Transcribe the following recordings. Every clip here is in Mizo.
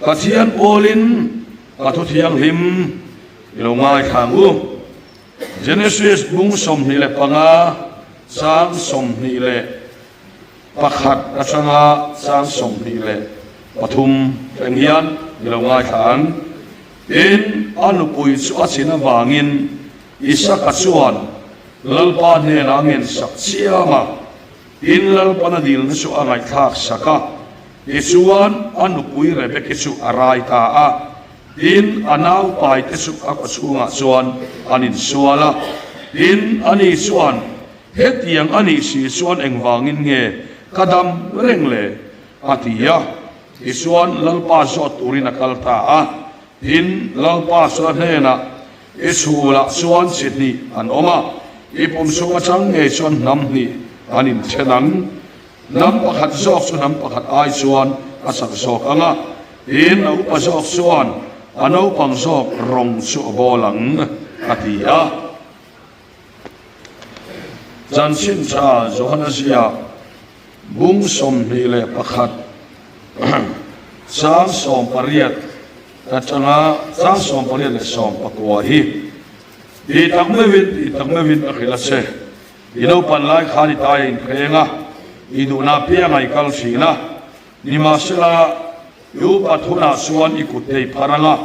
Pathian pawlin ka thu thianghlim i lo ngaithla ang u. Genesis bung 25 chang 21 atanga chang 23 thleng hian i lo ngaithla ang. Tin, a nupui chu a chin avangin Isaka chuan Lalpa hnenah a ngensak chiam a. Tin, Lalpan a dilna chu a ngaihthlak sak a, tichuan a nupui Rebeki chu a rai ta a. Tin, a naupaite chu a kawchhungah chuan an insual a. Tin, ani chuan, Hetiang a nih si chuan engvangin nge ka dam reng le? a ti a. Tichuan, Lalpa zawt turin a kal ta a. Tin, Lalpa chu a hnenah, I chhulah chuan chi hnih an awm a, i pum chhung atang ngei chuan hnam hnih an inthen ang. Hnam pakhat zawk chu hnam pakhat ai chuan a chak zawk ang a, tin, a upa zawk chuan a naupang zawk rawng chu a bawl ang, a ti a. Chanchin tha Johana ziak bung 21 chang 18 atanga chang 89 hi tih tak meuhin tih tak meuhin a hrilh a che. I naupan lai khan i tai a inhreng a, i duhna apianga i kal thin a, nimahsela i upat hunah chuan i kut te i phar ang a,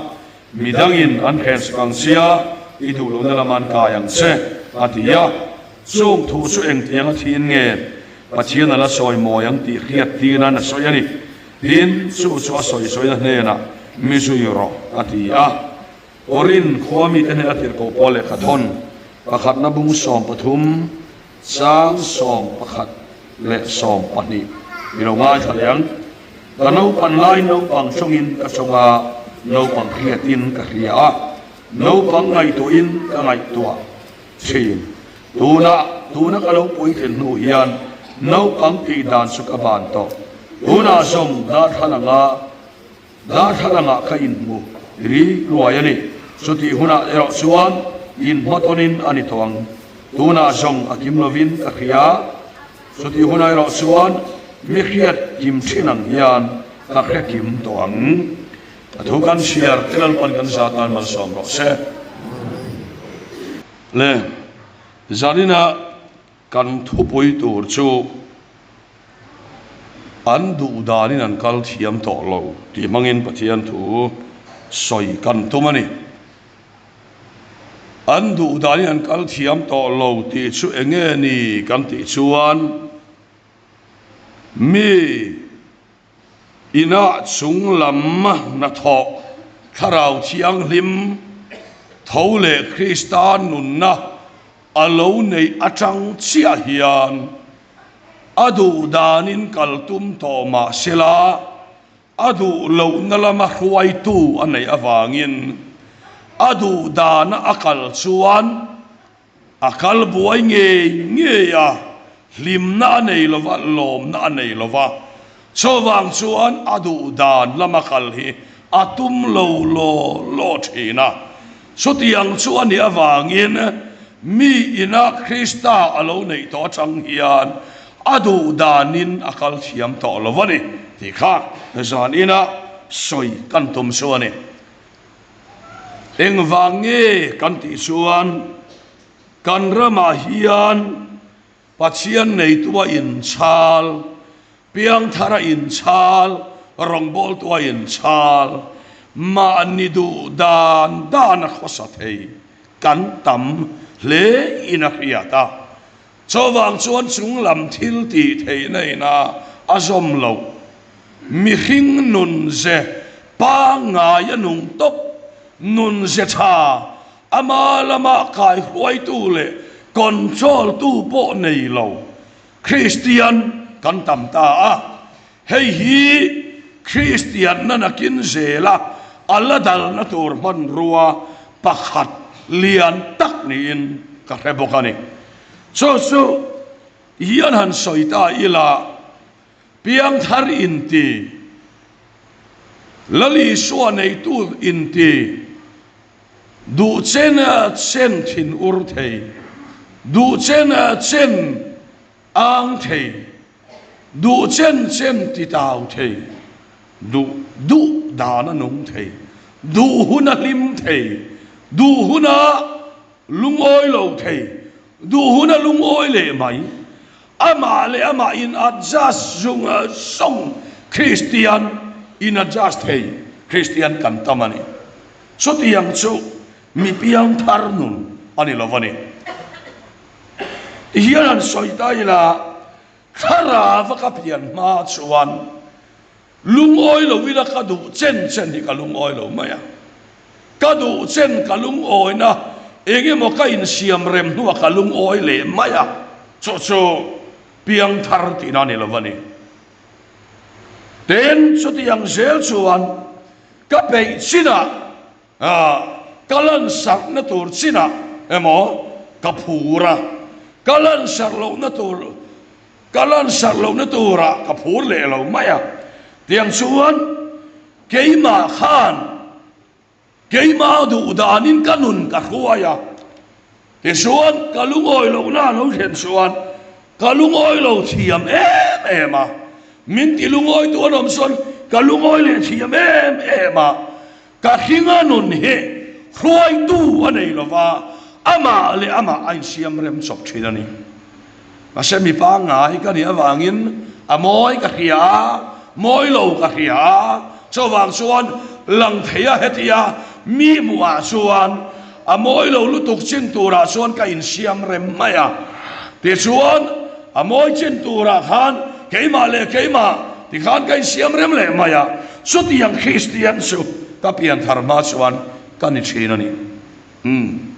Midangin an hrensak ang chia, i duh lohna lam an kai ang che, a ti a. Chung thu chu engtiang a thin nge Pathian a la sawi mawi ang tih hriat tir nan a sawi a ni. Tin, chu chu a sawi sawina hnenah mi zui rawh, a ti a. Korin khua mite hnena tirhkoh pawl lehkha thawn pakhatna bung 13 Chang 11 leh 12 i lo ngaithla leh ang. Ka naupan lai naupang tawngin ka tawng a, naupang hriatin ka hria a, naupang ngaihtuahin ka ngaihtuah thin. Tunah, tuna ka lo puitlin hnu hian naupang tih dan chu ka ban tawh. Tunah zawng darthlalanga Darthlalangah ka inhmu ri ruai a ni. Chutih hunah erawh chuan inhmatawnin a ni tawh ang. Tunah zawng a kim lovin ka hria. Chutih hunah erawh chuan mi hriat kim thin ang hian ka hre kim tawh ang. A thu kan chhiar te Lalpan kan zat nan malsawm rawh se. Le, zanina Kan thupui tur chu an duh danin an kal thiam tawh lo tih hmangin Pathian thu sawi kan tum a ni. An duh danin an kal thiam tawh lo tih chu eng nge ni kan tih chuan mi Inah chung lam hnathawh Thlarau Thianghlim tho leh Krista nunna a lo neih atang chiah hian a duh danin kal tum tawh mah sela, a duh lohna lama hruaitu a neih avangin a duh dana a kal chuan A kal buai ngei ngei a, hlimna a nei lo va, lawmna a nei lo va. Chuvang chuan a duh dan lama kal hi a tum lo law law thin a. Chutiang chu a nih avangin mi ina Krista a lo neih tawh atang hian a duh danin a kal thiam tawh lo a ni tih kha zan ina sawi kan tum chu a ni. Engvang nge kan tih chuan kan ramah hian Pathian neitua inchhal, piangthara inchhal, rawngbawltua inchhal, mahni duh dan dan a khawsa thei kan tam hle in a hriat a. Chuvang chuan chunglam thil tih theihna ina a zawm loh. Mihring nunze pangngai a nung tawp, nunze tha, ama lama kaihruaitu leh control tu pawh nei lo Kristian kan tam ta a. Hei hi Kristianna nakin zela a la dalna tur hmanrua pakhat lian tak niin ka hre bawk a ni. Chu chu hian han sawi ta ila, Piangthar inti, Lal Isua neitu inti, duh chen chen thin ur thei, duh chen chen ang thei, duh chen chen ti tau thei, duh duh. dan a nung thei, duh hun a hlim thei, duh hun a lungawi lo thei, duh hun a lungawi leh mai. Amah leh amah in adjust zung zawng Kristian in adjust thei Kristian kan tam a ni. Chutiang chu mi piangthar nun a ni lo a ni. Tihian han sawi ta ila, thlarau a ka pian hma chuan lungawi lo ila ka duh chen chen hi ka lungawi lo mai a. Ka duh chen ka lungawina eng emaw ka insiam rem hnuah ka lungawi leh mai a, chu chu piangthar tihna a ni lo a ni. Tin, chutiang zel chuan ka peih chinah ka lansarhna tur chinah emaw ka phur a, ka lansarh lohna tur ka lansarh lohna turah ka phur leh lo mai a. Tiang chuan keimah khan keimah duh danin ka nun ka hruai a, tichuan ka lungawi lohna a lo thlen chuan ka lungawi lo thiam em em a, min ti lungawi tu an awm chuan ka lungawi leh thiam em em a, ka hringa nun hi hruaitu a nei lova, amah leh amah a insiam rem chawp thin a ni. Mahse mi pangngai ka nih avangin a mawi ka hria a, mawi lo ka hria a, chuvang chuan lang thei a hetia mi hmuhah chuan a mawi lo lutuk chin turah chuan ka insiam rem mai a. Tichuan a mawi chin turah khan keimah leh keimah tikhan ka insiam rem leh mai a, chutiang Kristian chu ka pianthar hma chuan ka ni thin a ni. Umm.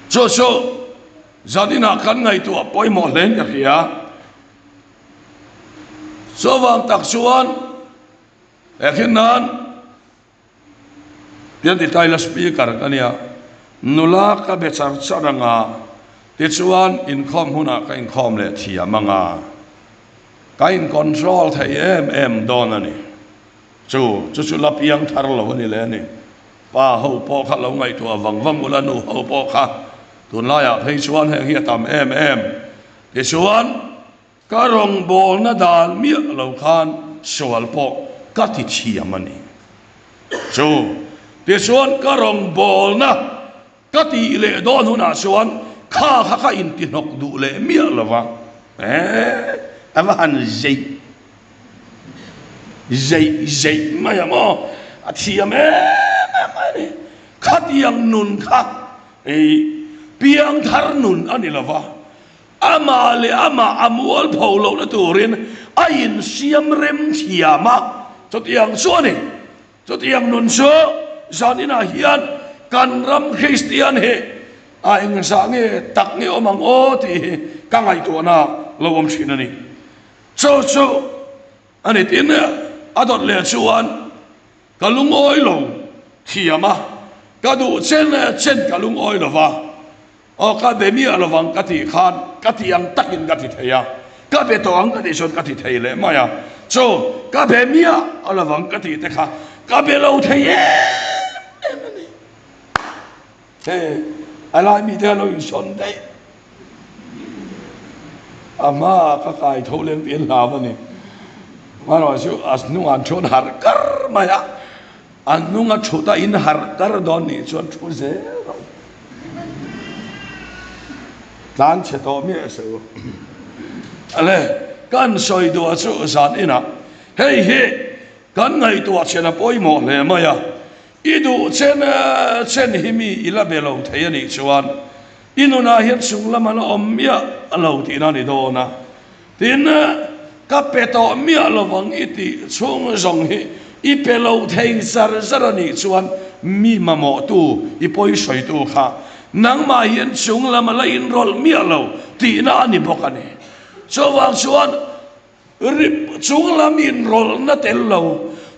Chu chu zaninah kan ngaihtuah pawimawh hlein ka hria. Chuvang tak chuan he khin nan pian ti taila speaker ka nia, nula ka be char char anga tichuan inkhawm hunah ka inkhawm leh thiam anga ka in control thei em em dawn a ni. Chu chu chu la piang thar lo a ni leh a ni. Pa ho pawh kha lo ngaihtuah vang vang ula, nu ho pawh kha tunlaiah phei chuan heng hi a tam em em. Tichuan, ka rawngbawlna dan miah lo khan sual pawh ka ti thiam a ni. Chu, tichuan ka rawngbawlna Ka tih leh dawn hunah chuan kha kha ka intihnawk duh leh miah lo va, eh, a va han zeih zeih zeih mai ang aw, a thiam em em mai a ni. Khatiang nun kha ih piangthar nun a ni lo va, amah leh amah a mualpho lohna turin a insiam rem thiam a, chutiang chu a ni. Chutiang nun chu zan inah hian kan ram Kristian hi a engzah nge tak nge awm ang aw tih hi ka ngaihtuahna lo awm thin a ni. Chu chu a ni tin a dawt leh chuan ka lungawi lo thiam a, ka duh chen chen ka lungawi lo va. Aw ka be miah lovang ka tih khan ka tih ang takin ka ti thei a, ka be tawh ang ka tih chuan ka ti thei leh mai a, chu ka be miah lovang ka tih te kha ka be lo thei em em a ni. He a lai mite a lo insawn daih a hma ka kai tho lem tih an hlau a ni. Amaherawhchu a hnungah an thu an harh kar mai a. A hnunga thut a in harh kar dawn nih chuan thu zel rawh. Tlan chhe tawh miah se u. Ale, kan sawi duh chu zan inah hei hi kan ngaihtuah chhen a pawimawh hle mai a. I duh chen chen hi mi i la be lo thei a nih chuan i nunah hian chung lam a la awm miah lo tihna a ni dawn a. Tin, ka pe tawh miah lovang i tih chhung zawng hi i pe lo thei zar zar a nih chuan mi mamawhtu i pawisawitu kha nangmah hian chung lam a la inrawlh miah lo tihna a ni bawk a ni. Chuvang chuan rip chung lam inrawlhna tel lo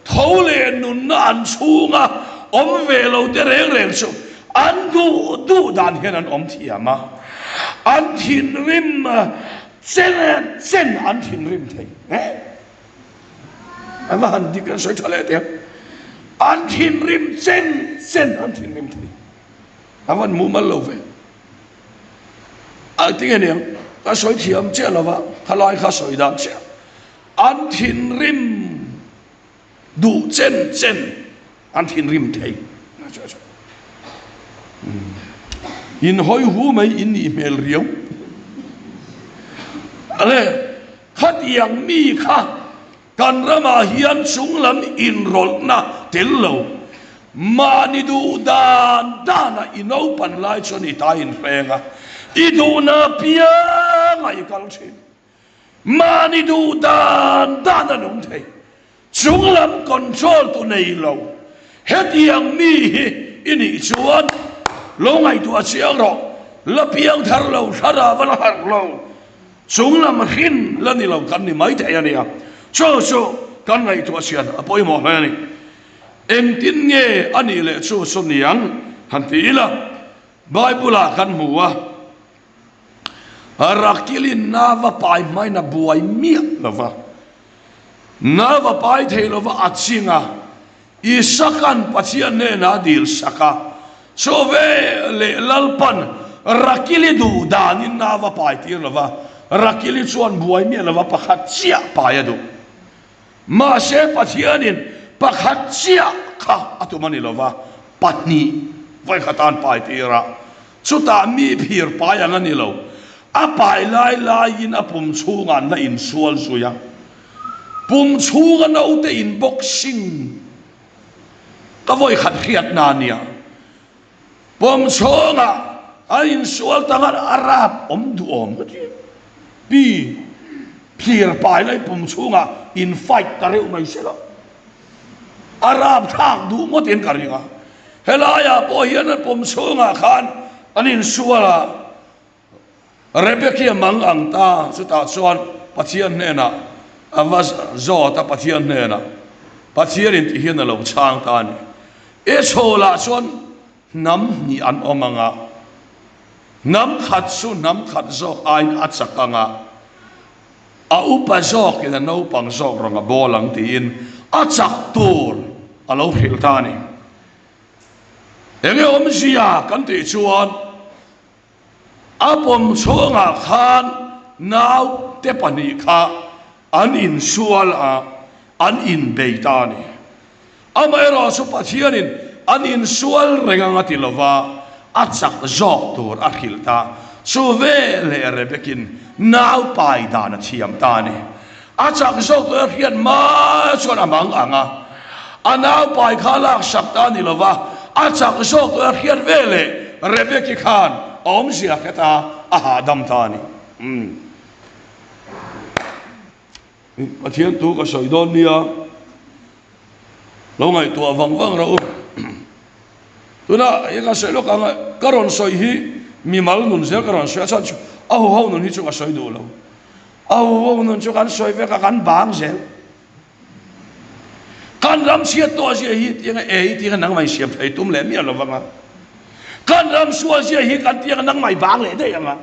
tho leh nunna an chhunga awm ve lo te reng reng chu an duh duh dan hian an awm thiam a, an thinrim Chen chen an thinrim thei eh an va han dik an sawi tha leh teh an thinrim chen chen an thinrim thei a van mumal lo ve a tinge niang ka sawi thiam chiah lova khalai kha sawi dan chiah an thinrim. Duh chen chen an thinrim thei. In hawi hu mai in nih hmel riau. Ale khatiang mi kha kan ramah hian chunglam inrawlhna tel lo. Mahni duh dan dana i naupan lai chuan i ta inhreng a, i duhna piangah i kal thin. Mahni duh dan dan a nung thei. Chunglam control tu nei lo. Hetiang mi hi i nih chuan lo ngaihtuah chiang rawh. La piang thar lo, thlarau a la harh lo. Chunglam hrin la ni lo kan ni mai thei a nia. Chu chu kan ngaihtuah chian a pawimawh hle a ni. Engtin nge a nih leh chu chu niang han ti ila Bible ah kan hmu a. Rakilin nava pai hmain a buai miah lo va, nava pai thei lo va a ching a, Isaka'n Pathian hnenah a dil sak a, chu veleh Lalpan Rakili duh danin nava pai tir lo va, Rakili chuan buai miah lo va pakhat chiah pai a duh. Mahse Pathianin pakhat chiah kha a tum a ni lo va, pahnih vawikhat an pai tir a, Chutah mi phir pai ang a ni lo, a pai lai laiin a pum chhungah an la insual zui a, pum chhunga naute in boxing ka vawi khat hriatna a nia, pum chhungah an insual tang a a rap awm duhawm ka ti. Pi phir pai lai pum chhungah in fight ta reuh mai se lo. A rapthlak duh ngawtin ka ring a, helaiah pawh hian an pum chhungah khan an insual a, Rebeki a mang ang ta, chutah chuan Pathian hnenah a va zawt a, Pathian hnenah Pathianin ti hian a lo chhang ta a ni. Esau-lah chuan hnam hnih an awm ang a, hnam khat chu hnam khat zawk aiin a chak ang a, A upa zawkin a naupang zawk rawng a bawl ang tiin a chak tur a lo hrilh ta a ni. Enge awmzia kan tih chuan a pawm chhungah khan naute pahnih kha an insual a, an inbei ta a ni. Amaherawh chu Pathianin an insual reng ang a ti lova, a chak zawk tur a hrilh ta. Chu veleh Rebekin nau pai dan a thiam ta a ni. A chak zawk tur a hriat hma chuan a mang ang a, a nau pai kha a laksak ta a ni lova, a chak zawk tur a hriat veleh Rebeki khan a awmzia hre ta, a hahdam ta a ni. Pathian thu ka sawi dawn nia, lo ngaihtuah vang vang rawh u. Tuna eng a sawi lawk ang a, ka rawn sawi hi mimal nun zel ka rawn sawi a, chhan chu a huho nun hi chu ka sawi duh lo. A huho nun chu kan sawi vek a, kan bang zel. Kan ram chhiat tawh zia hi tianga ei tianga nangmah insiam thei tum leh miah lo vang a. Kan ram sual zia hi kan tianga nangmah i bang leh daih ang a.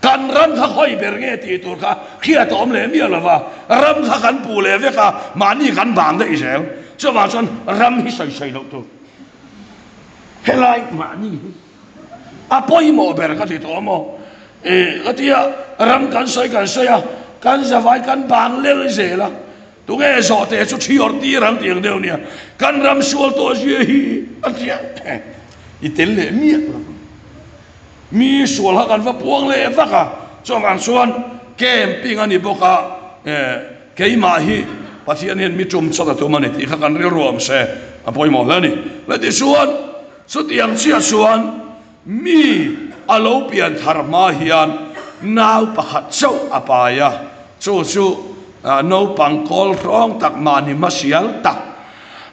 Kan ram kha khawi ber nge tih tur kha hriat a awm leh miah lo va, ram kha kan puh leh vek a, mahni kan bang daih zel. Chuvang chuan ram hi sawi sawi loh tur. Helai mahni hi a pawimawh ber ka ti tawh maw? E, ka ti a, ram kan sawi kan sawi a, kan zavai kan bang lel zel a, tunge zawhte chu thi awrh tir ang tih ang deuh nia, kan ram sual tawh zia hi a ti a, i tel leh miah lo. Mi sual kha kan va puang leh vak a, chuvang chuan camping a ni bawk a, keimah hi Pathian hian mi tum chawt a tum a ni tih kha kan rilru awm se a pawimawh hle a ni. Le tichuan chutiang chiah chuan mi a lo pian thar hma hian nau pakhat chauh a pai a, chu chu naupang kawl hrawng tak mahni hmasial tak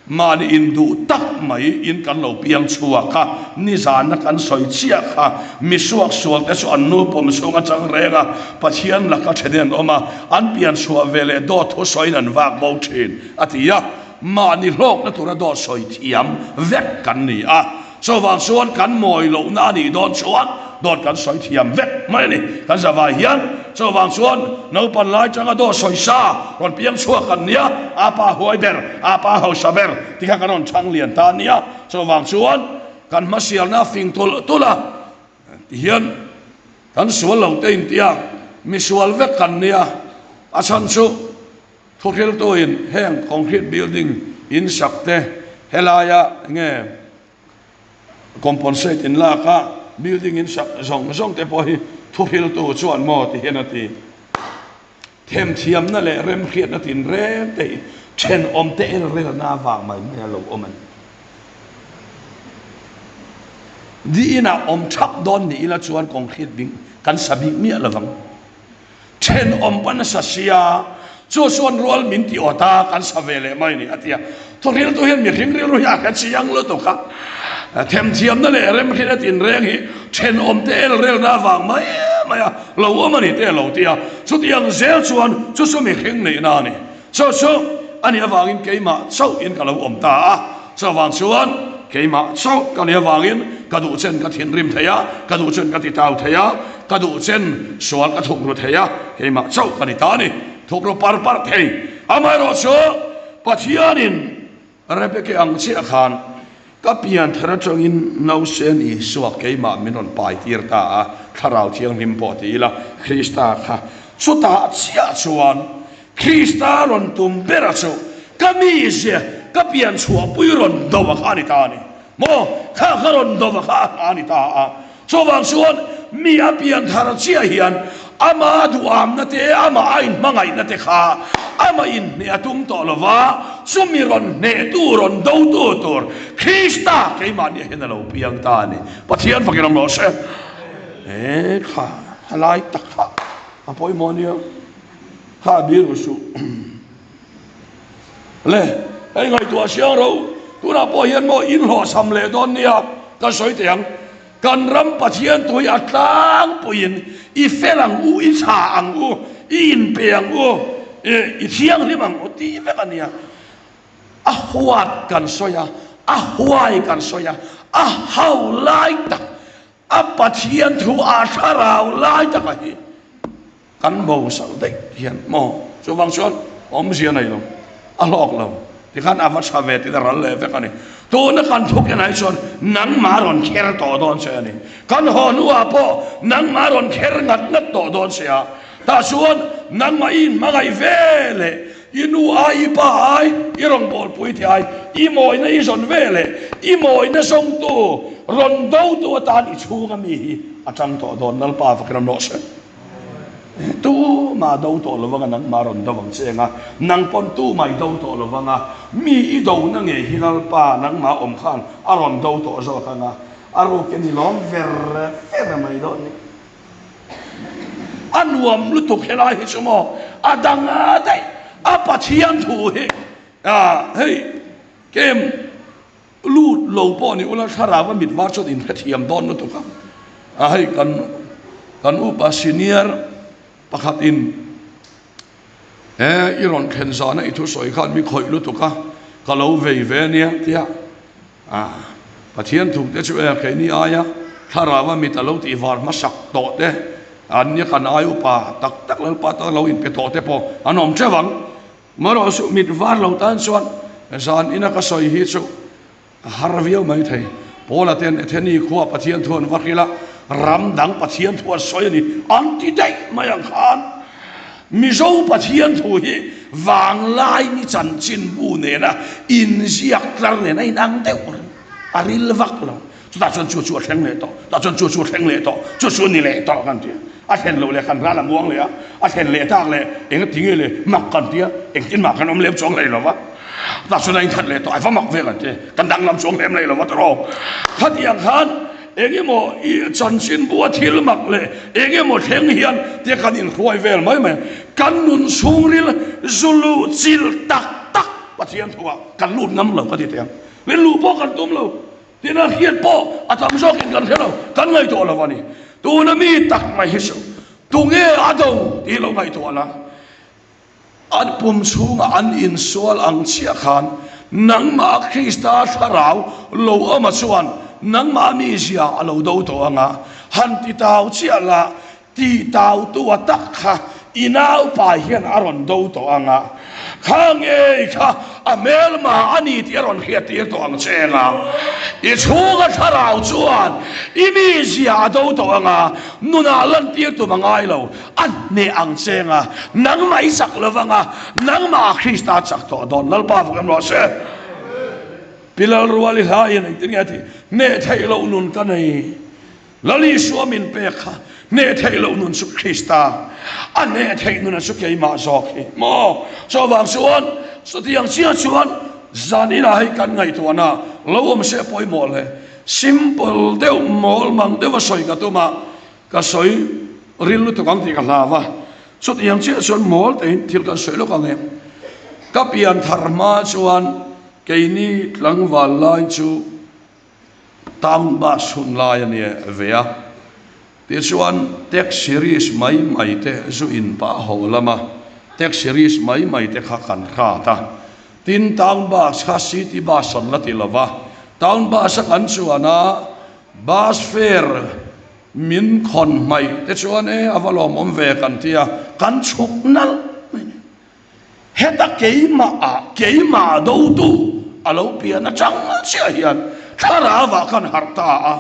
Mahni induh tak mai in kan lo piang chhuak a, nizana kan sawi chiah kha misuak sual te chu an nu pawm chhung atang reng a, Pathian laka then an awm a, an pian chhuah ve leh dawt thu sawiin an vak bo thin, a ti a. Mahni hlawkna tura dawt sawi thiam vek kan ni a. Chuvang chuan kan mawi lohna a nih dawn chuan dawt kan sawi thiam vek mai a ni kan zavai hian. Chuvang chuan naupan lai tanga dawt sawi sa rawn piang chhuak kan nia, a pa huai ber, a pa hausa ber ti kha kan rawn chhang lian ta a nia. Chuvang chuan kan hmasialna a fing tulh tulh a ti hian kan sual lo te intia misual vek kan nia, a chhan chu. Thuhriltuin heng concrete building in sak te helaia nge compensate in lak a building in sak zawng zawng te pawh hi thuhriltu chuan maw ti hian a ti. Themthiamna leh remhriatna tinreng te hi thenawmte elrelna avang mai mai a lo awm a ni. Di inah awm thap dawn ni ila chuan concrete ding kan sa bik miah lovang. Thenawm pawn a sa sia, chu chuan rual min ti awt a, kan sa ve leh mai ni a ti a. Thawhriltu hian mihring rilru hi a hre chiang lutuk a, themthiamna leh remhriatna tinreng hi thenawmte elrelna avang mai mai a lo awm a ni te a lo ti a. Chutiang zel chuan chu chu mihring neihna a ni. Chu chu a nih avangin keimah chauhin ka lo awm ta a, chuvang chuan keimah chauh ka nih avangin ka duh chen ka thinrim thei a, ka duh chen ka titau thei a, ka duh chen sual ka thukru thei a, keimah chauh ka ni ta a ni. Thukru par par thei. Amaherawhchu Pathianin Rebeki ang chiah khan ka pian thar atangin nausen Isua keimah min rawn pai tir ta a, Thlarau Thianghlim pawh ti ila, Krista kha chutah chiah chuan Krista rawn tum bera chu ka mizia, ka pian chhuahpui rawn do a kha a ni ta a ni. Maw? Kha kha rawn do a kha a ni ta a. Chuvang chuan mi a pian thar chiah hian ama duhamna te, amah a inhmangaihna te kha amah inhneh a tum tawh lo va, chumi rawn hnehtu, rawn dotu tur Krista keimahniah hian a lo piang ta a ni. Pathian fakin awm rawh se. He kha helai tak kha a pawimawh nia, kha biru suh. Le, hei ngaihtuah siang ro, tunah pawh hian maw inhlawhchham leh dawn nia ka sawi teh ang. Kan ram Pathian tui a tlangpuiin i fel ang u, i tha ang u, i inpe ang u, i thianghlim ang u tih vek a nia. A huat kan sawi a, a huai kan sawi a, a hau lai tak, a Pathian thu a thlarau lai taka hi Kan bo salh daih hian maw? Chuvang chuan awmzia nei lo, a hlawk lo. Tikhan a va tha ve tiin a ral leh vek a ni. Tuna kan thuk enah hi chuan nangmah rawn kher tawh dawn che a ni. Kan haw hnuah pawh nangmah rawn kher ngat ngat tawh dawn che a. Tah chuan nangmah i inhmangaih ve leh i nu ai, i pa ai, i rawngbawlpui te ai, i mawina i zawn ve leh i mawina zawngtu rawn dotu atan i chhunga mi hi a tang tawh dawn. Lalpa vakin a nawh se. Tumah do tawh lo vanga nangmah rawn do ang che anga, nang pawn tumah i do tawh lo vanga, mi i dona ngei hi Lalpa nangmah awm khan a rawn do tawh zawk anga, a rukin i lawm ver ver mai dawn ni. A nuam lutuk helai hi chu maw, a dang a daih, a Pathian thu hi hei kem Lut lo pawh ni ula thlarau a mit var chuan in hrethiam dawn lutuk a, a hei kan kan upa senior pakhat in he i rawn thlen zana i thusawi khan mi khawih lutuk a, ka lo vei ve ania tia a Pathian thuk te chu e keini aia thlarau a mit a lo tih var hmasak tawh te an nia kan ai upa tak tak Lalpa tan lo inpe tawh te pawh an awm teuh ang. Marawh suh mit var lo tan chuan zan ina ka sawi hi chu a har viau mai thei. Paula ten Atheni khua Pathian thu an va hrilh a, ram dang Pathian thu an sawi a ni an ti daih mai ang khan Mizo Pathian thu hi vanglaini chanchinbu nena inziak tlar nen a inang deuh reng, a ril vak lo. Chutah chuan chu chu a thleng leh tawh, tah chuan chu chu a thleng leh tawh, chu chu a ni leh tawh kan ti a. A thlen loh leh kan ral a muang leh a, a thlen leh tak leh eng a ti nge le mak kan ti a, engtin mah kan awm lem chuang hlei lo va. Tah chuan a inthat leh tawh, a va mak ve kan ti a, kan danglam chuang lem hlei lo va tawrh aw. Khatiang khan eng emaw i chanchinbu a thil mak leh eng emaw thleng hian tia kan inhruai vel mai mai a, kan nun chhungril zu luh chilh tak tak Pathian thuah kan lut ngam lo ka ti teh ang. Min luh pawh kan tum lo. Tina hriat pawh a tam zawkin kan hre lo, kan ngaihtuah lo a ni. Tuna mi tak mai hi chu tunge a do tih lo ngaihtuah la, an pum chhungah an insual ang chiah khan nangmah Krista thlarau lo awma chuan nangmah mizia a lo do tawh ang a, han ti tau chiah la, Ti tautu a tak kha i naupa hian a rawn do tawh ang a. Kha ngei kha a hmelma a ni tih a rawn hriattir tawh ang che anga, i chhunga thlarau chuan i mizia a do tawh anga, nunah lantir tum a ngai lo, a hneh ang che anga, nangmah i chak lo vanga, nangmah ah Krista a chak tawh dawn. Lalpa fak em rawh se. Pi Lalruali hlaiin engtin nge a tih? Hneh theih loh nun ka nei. Lal Isua min pek kha hneh theih loh nun chu Krista, a hneh theih nuna chu keimah zawk hi maw? Chuvang chuan chutiang chiah chuan zan inah hei kan ngaihtuahna lo awm se pawimawh hle. Simple deuh, mawl mang deuha sawi ka tum a, ka sawi ril lutuk ang tih ka hlau a. Chutiang chiah chuan mawl tein thil kan sawi lawk ang e. Ka pian thar hma chuan keini tlangval lai chu Town bus hun lai a ni ve a, tichuan taxi risk mai mai te zu in pah ho lama taxi risk mai mai te kha kan hrat a, tin town bus kha city bus an la ti lo va, town bus a kan chuan a bus fare min khawn hmaih te chuan e a va lawmawm ve kan ti a, kan chhuk nalh mai. Heta keimahah keimah dotu a lo pian atang chiah hian thlarauah kan harh ta a.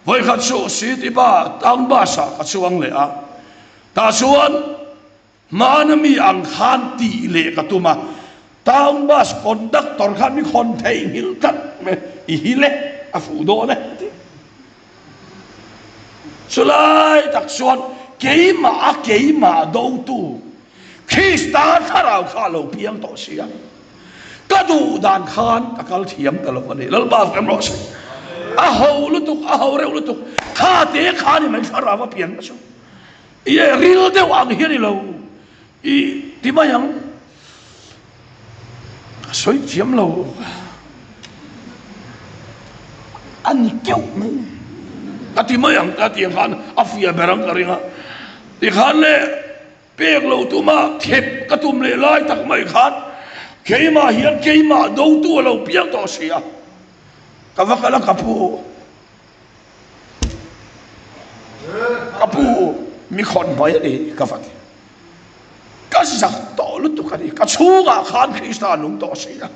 Vawikhat chu City Bus, Town Bus-ah ka chuang leh a. Tah chuan hmana mi ang khan tih leh ka tum a. Town Bus conductor khan mi khawn theihnghilh tlat mai, i hi le, a fuh dawn e a ti. Chulai tak chuan keimah a keimah dotu Krista thlarau kha a lo piang tawh si a, ka duh dan khan ka kal thiam ta lo a ni. Lalpa fem rawh se. A ho lutuk, a ho reuh lutuk. Kha te kha ni mai thlarau a pian na chu. I ril deuh ang hi a ni lo. I ti mai ang. Ka sawi thiam lo. A ni keuh mai. Ka ti mai ang ka ti ang khan a fiah ber ang ka ring a. Tikhan le Pek lo tuma khep ka tum leh lai tak mai khan keimah hian keimah dotu a lo piang tawh si a, ka va kal a ka pu, ka pu mi khawn hmai a ni ka va ti. Ka zak tawh lutuk a ni, ka chhungah khan Krista a nung tawh si a.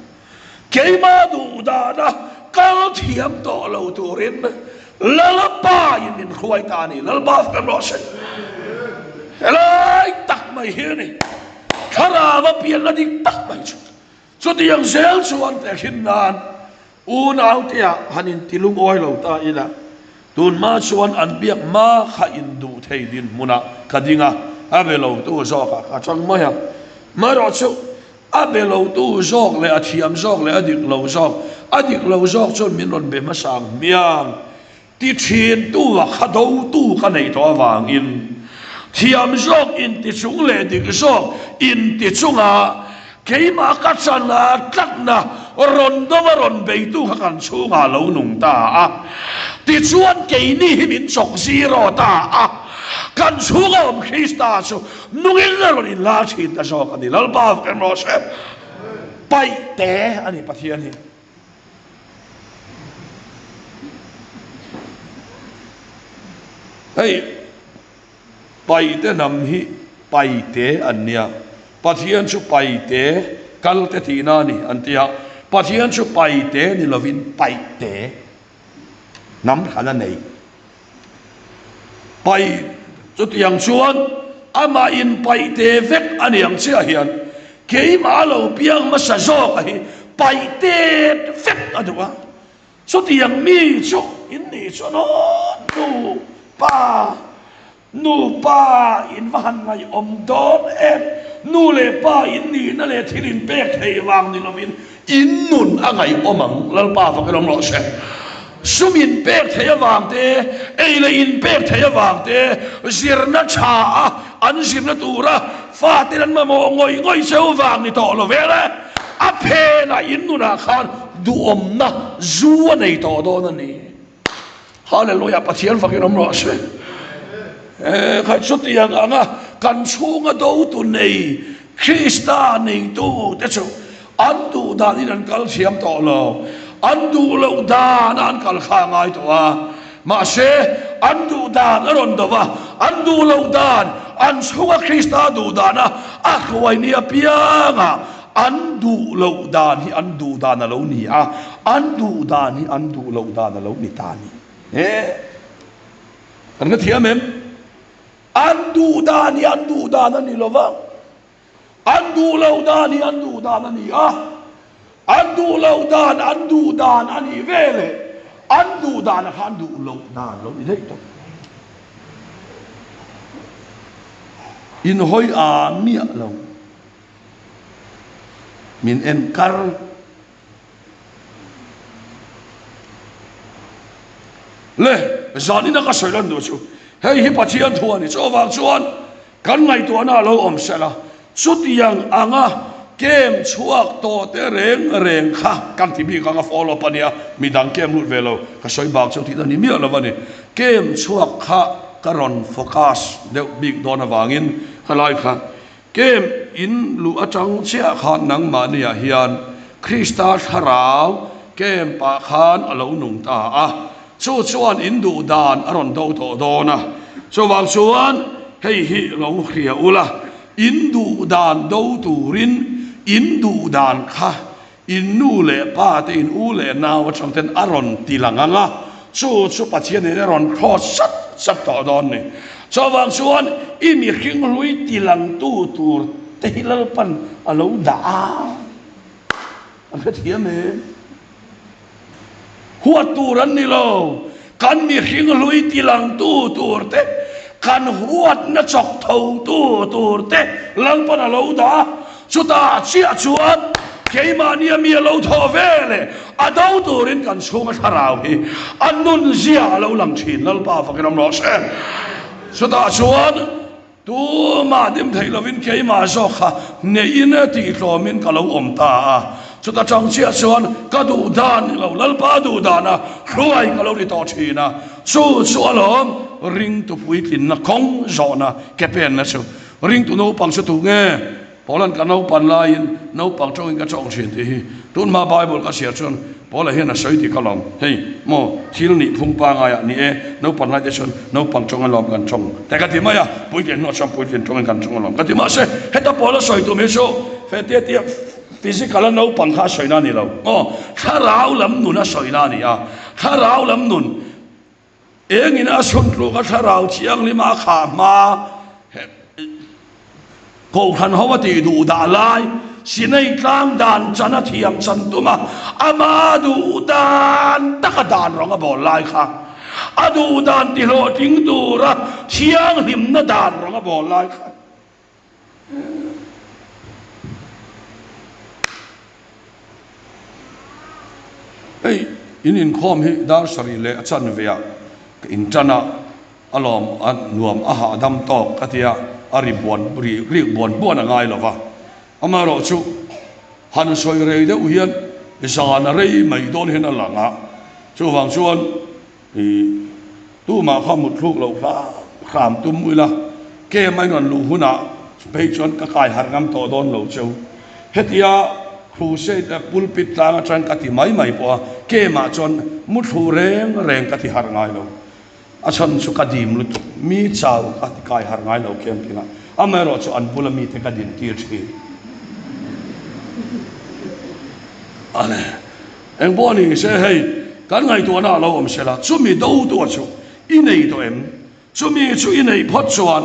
Keimah duh dana kal thiam tawh lo turin Lalpa in min hruai ta a ni. Lalpa fem rawh se. Helai tak mai hi a ni. Thlarau a pianna dik tak mai chu. Chutiang zel chuan tehkhin nan unautea han inti lungawi lo ta ila, tunhma chuan an biak hma kha induh thei dinhmunah ka ding a, a be lotu zawkah ka chang mai a. Marawhchu A be lotu zawk leh a thiam zawk leh a dik lo zawk, a dik lo zawk chuan min rawn be hmasa ang hmiang. Ti thintu a kha dotu ka nei tawh avangin thiam zawk inti chung leh dik zawk inti chunga keimah ka chana tlatna rawn dova rawn beitu kha kan chhungah a lo nung ta a. Tichuan keini hi min chawk zero ta a, kan chhunga awm Krista chu Nungin a rawn inlar thin ta zawk a ni. Lalpa fak em rawh se. Paih te a ni Pathian hi. Hei paihte hnam hi paite an nia. Pathian chu paite kal te tihna a ni an tia. Pathian chu paite ni lovin paihte hnam hran a nei. Paih chutiang chuan amah in paih te vek a ni ang chiah hian keimah a lo piang hmasa zawk a hi paih te vek a duh a, chutiang mi chu in nih chuan aw nu pa Nupa in va han ngaihawm dawn em? Nu leh pa in nihna leh thil in pek theih vang ni lovin in nun a ngaihawm ang. Lalpa fak in awm rawh se. Sum in pek theih avang te, ei leh in pek theih avang te, zirna tha a an zirna tura faten an mamawh ngawih ngawih cheu vang ni tawh lo vel e. A phenah in nunah khan duhawmna zu a nei tawh dawn a ni. Hallelujah Pathian fakin awm rawh se. Eh khai chutiang anga kan chhunga dotu nei Krista neitu te chu an duh dan in an kal thiam tawh lo. An duh loh dan a an kal kha ngai tawh a. Mahse an duh dan a rawn do a, an duh loh dan an chhunga Krista duh dana a hruai ni apianga. An duh loh dan hi an duh dan a lo ni a, an duh dan hi an duh loh dan a lo ni ta a ni. He! Kan hre thiam em? An duh dan hi an duh dan a ni lo va, an duh loh dan hi an duh dan a ni a, an duh loh dan an duh dan a nih veleh an duh dan a kha an duh loh dan lo ni daih tawh. Inhawi a miah lo. Min en kar. Le, zanina ka sawi lan duh chu hei hi Pathian thu a ni. Chuvang chuan kan ngaihtuahna a lo awm sela, chutiang anga kem chhuak tawh te reng reng kha kan ti bik ang a follow up a nia, midang kem lut ve lo ka sawi bak chu tihna ni miah lo a ni. Kem chhuak kha ka rawn focus deuh bik dawn avangin khalai kha Kem in luh atang chiah khan nangmahniah hian Krista thlarau kem pah khan a lo nung ta a, chu chuan in duh dan a rawn do tawh dawn a. Chuvang chuan hei hi lo hria ula, in duh dan do turin in duh dan kha In nu leh pa te in u leh nau atang ten a rawn ti lang ang a, chu chu Pathian in a rawn thlawt sat sat tawh dawn ni. Chuvang chuan i mihring hlui ti lang tu tur te hi Lalpan a lo dah a, an hrethiam em? Huat tur an ni lo. Kan mihring hlui tilangtu tur te, kan huatna chawk thotu tur te Lalpan a lo dah a. Chutah chiah chuan keimahnia mi a lo thawh ve leh a do turin kan chhunga thlarau hi a nunzia a lo lang thin. Lalpa fakin awm rawh se. Chutah chuan Tumah dim theih lovin keimah zawk kha neihin tihtlawmin ka lo awm ta a, chuta tang chiah chuan ka duh dan ni lo, Lalpa duh dana hruai ka lo ni tawh thin a, chu chu alawm ringtu puitlinna kawng zawhna ke penna chu. Ringtu naupang chu tu nge? Paula'n ka naupan laiin naupang tawngin ka tawng thin tih hi tunhma Bible ka chhiar chuan Paula hian a sawi tih ka lawm. Hei maw thil nih phung pangaiah ni e, naupan laite chuan naupang tawng alawm kan tawng te ka ti mai a, puitlin hnuah chuan puitlin tawngin kan tawng alawm ka ti. Mahse heta Paula sawi tum hi chu fe tia tia physical a naupang kha a sawina a ni lo maw, thlarau lam nun a sawina a ni a, thlarau lam nun Engin a chhun tluk a thlarau thianghlim a khah hma Kohhran ho a tih duh dah lai Sinai tlang dan chan a thiam chan tum a, ama duh dan taka dan rawng a bawl lai kha a duh dan tihlawhtling tura thianghlimna dan rawng a bawl lai kha. Hei in inkhawm hi dar sarih leh a chanve ah ka in tan a, a lawm a nuam a hahdam tawk ka tia a ri buan ri rik buan buan a ngai lo va, amaherawh chu han sawi rei deuh hian zan a rei mai dawn hian a lang a, chuvang chuan I tumah kha mut thluk loh hram hram tum ila, kem a inrawn luh hunah phei chuan ka kai harh ngam tawh dawn lo cheu. Hetia crusade leh pulpit tlang atang ka ti mai mai pawh a, kemah chuan mu thlu reng reng ka ti harh ngai lo. A chhan chu ka dim lutuk, mi chau ka ti kai harh ngai lo kem tingah. Amaherawh chu an bula mite ka din tir thin. Ale. Eng pawh ni se hei kan ngaihtuahna a lo awm sela, chumi dotu chu i nei tawh em? Chumi chu i neih phawt chuan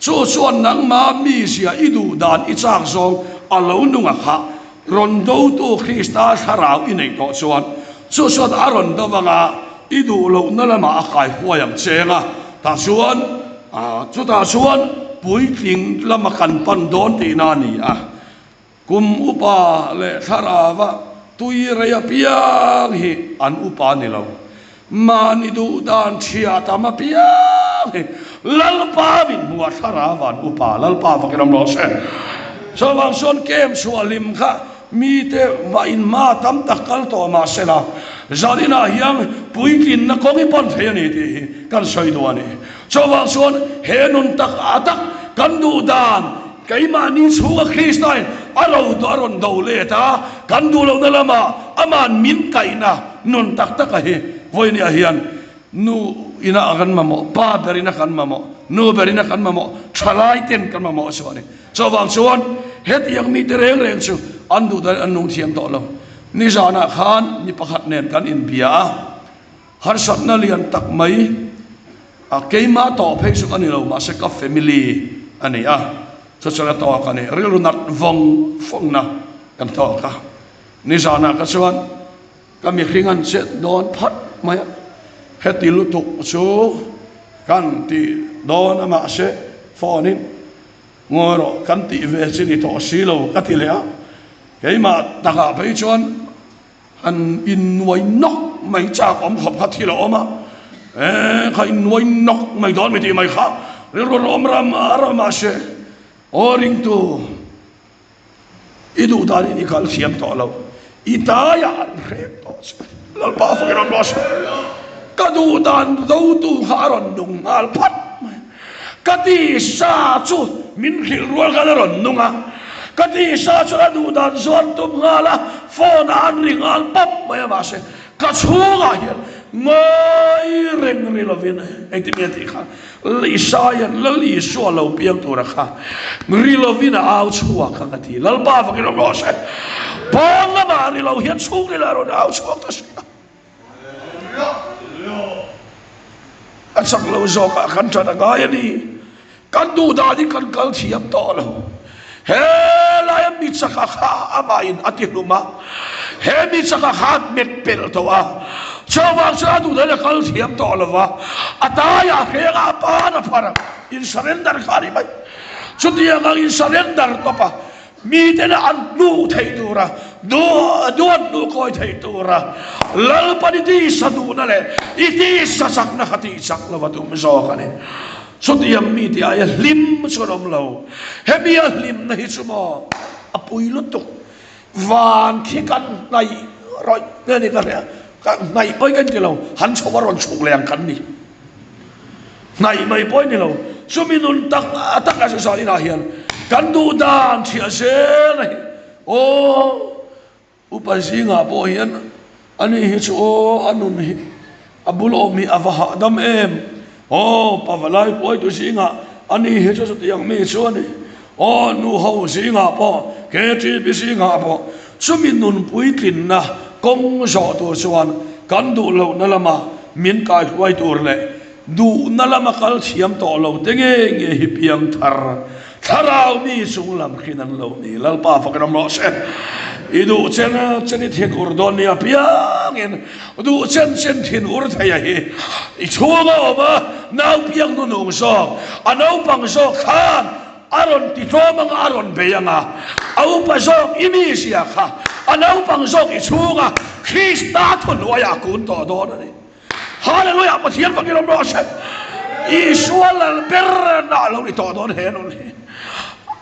chu chuan nangma mizia i duh dan i chak zawng a lo nung a kha. Rawn dotu Krista thlarau i neih tawh chuan chu chuan a rawn do vanga i duh lohna lamah a kai huai ang cheng a, tah chuan chutah chuan puitling lama kan pan dawn tihna a ni a. Kum upa leh thlarauva tui rei apiang hi an upa ni lo. Mahni duh dan chhia tam apiang hi Lalpa min hmuh a thlarauva an upa Lalpa vakin awm rawh se. Chuvang chuan kem chhuah hlim kha mite mah in hma tam tak kal tawh mah sela zaninah hian puitlinna kawng i pan thei a ni tih hi kan sawi duh a ni. Chuvang chuan he nun tak ah tak kan duh dan Keimahni chhunga Krista'n a ro duh a rawn do let a, kan duh lohna lamah Ama'n min kaihna nun tak taka hi vawinia hian nu ina kan mamawh, pa ber ina kan mamawh, nu ber ina kan mamawh, thalai ten kan mamawh chu a ni. Chuvang chuan hetiang mite reng reng chu an duh danin an nung thiam tawh lo. Nizanah khan mi pakhat nen kan inbia a, harsatna lian tak mai a keimah tawh phei chu ka ni lo, mahse ka family a ni a, chu chuan a tawk a ni, rilru nat vawng vawngna kan tawk a. Nizanah ka chuan ka mihring an chet dawn phat mai a, heti lutuk chu kan ti dawn a mahse phone in Ngawi rawh, kan tih ve chi ni tawh si lo ka ti leh a, keimah takah phei chuan han innuai nawk mai chak awm khawp kha thil a awm a, e kha innuai nawk mai dawn mi tih mai kha rilru rawm ram ram a hre, aw ringtu. I duh danin i kal thiam tawh lo, i taiah an hrek tawh che. Lalpa fakin rawn ruah suh. Ka duh dan dotu kha a rawn nung nghal phat mai. Ka tisa chu min hrilh rual khan a rawn nung a, ka tisa chuan a duh dan zuan tum nghal a, phone ah an ri nghal pawp mai a, mahse ka chhungah hian ngawi reng ri lovin engtin nge tih kha Isaia'n Lal Isua lo piang tura kha ri lovin a au chhuak ang a ti. Lalpa vakin awm rawh se. Pawn lamah ri lo hian chhungril a rawn au chhuak ta si a. A chak lo zawkah kan ṭan a ngai a ni. Kan duh danin kan kal thiam tawh lo. He laia mi chaka kha amahin a ti hlum a, he mi chaka kha a hmet pelh tawh a, chuvang chuan a duh dahin a kal thiam tawh lo va, a taiah a hreng a, a pan a phar a, in surrender kha a ni mai. Chutiang ang in surrender tawp a, mitena an hnuh theih tura, duat hnuh kawi theih tura, Lalpan i tisa duhna leh i tisa chakna kha tihchak lova tum zawk a ni. Chutiang mi tih aia hlim chu an awm lo. Hemi a hlimna hi chu maw a pui lutuk. Van khi kan hnaih rawih nge ni ka hria, ka hnaih pawhin ka inti lo, han chho a rawn chhuk leh ang kan ni. Hnaih mai pawhin ni lo, chumi nun tak tak a zah inah hian kan duh dan thiah zel a hi. Aw. Upa zingah pawh hian ani hi chu aw a nun hi a bul awm hi a va hahdam em! Aw pavalai puaitu zingah ani hi chu chutiang mi chu a ni. Aw nu ho zingah pawh KTP zingah pawh chumi nun puitlinna kawng zawh tur chuan kan duh lohna lama min kaihruai tur leh Duhna lama kal thiam tawh lo te nge nge hi piangthar thlarau mi chung lam hrin an lo ni. Lalpa fak ram rawh se. I duh chen chen i thin ur dawn nia piangin duh chen chen thin ur thei a hi i chhung a awm a nau piang hnunung zawk a naupang zawk khan a rawn ti tlawm anga a rawn bei anga a upa zawk i mi zia kha a naupang zawk i chhunga Krista thuhnuaiah a kun tawh dawn a ni. Hallelujah Pathian fakin awm rawh se. Isua lal ber na lo ni tawh dawn he nun hi.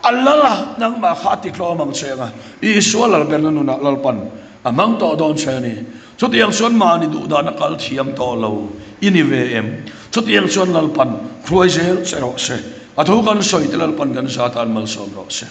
A lal a nangmah kha a ti tlawm ang che anga Isua lal ber na nunah Lalpan a hmang tawh dawn che a ni. Chutiang chuan mahni duh dan a kal thiam tawh lo i ni ve em? Chutiang chuan Lalpan hruai zel che rawh se. A thu kan sawi te Lalpan kan za tan malsawm rawh se.